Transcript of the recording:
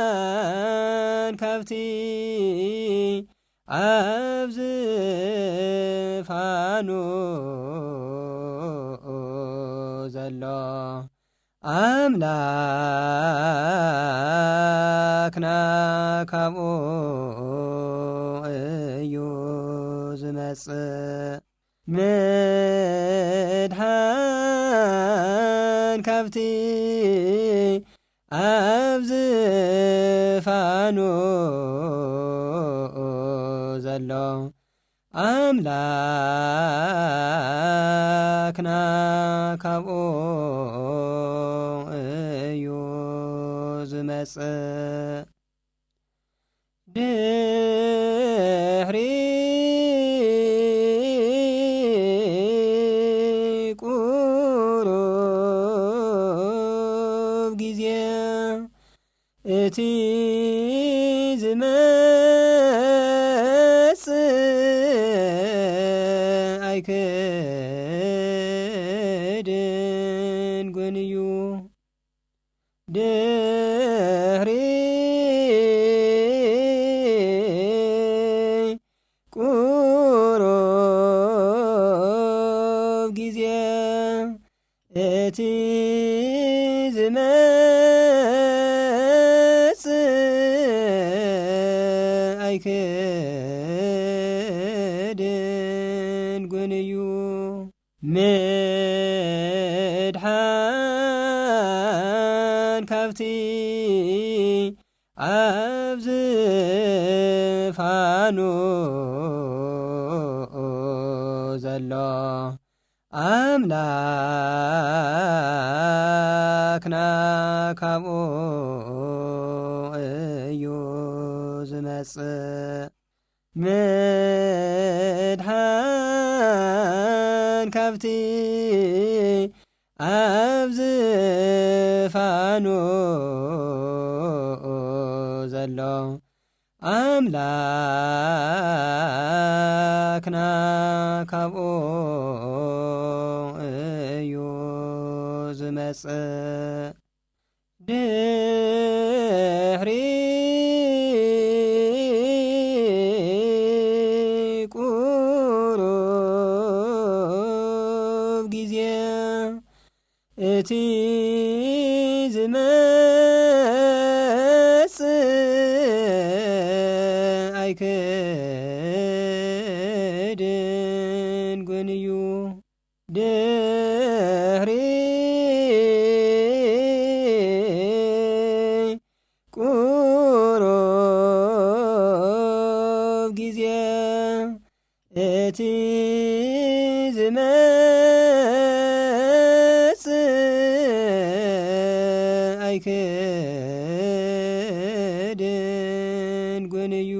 ምድሓን ካብቲ ኣብ ዝፋኑ ዘሎ ኣምላኽና ካብኡ እዩ ዝመጽእ። ምድሓን ካብቲ ኣብ ዝፋኑ ዘሎ ኣምላኽና ካብኡ እዩ ዝመጽእ። ድሕሪ ቁሩብ ግዜ እቲ ዝመጽእ ኣይክድን ጉን እዩ። ድሕሪ ቁሩብ ግዜ እቲ ዝመጽእ ኣይክድን ጉን እዩ። ምድሓን ካብቲ ኣብ ዝፋኑ ዘሎ ኣምላኽና ካብኡ እዩ ዝመጽእ። ምድሓን ካብቲ ኣብ ዝፋኑ ዘሎ ኣምላኽና ካብኡ እዩ ዝመጽእ። ድሕሪ ቁሩብ ግዜ እቲ ዝመጽእ ኣይክድን ጉን እዩ። ድሕሪ ቁሩብ ግዜ እቲ ዝመጽእ ኣይክድን ጉን እዩ።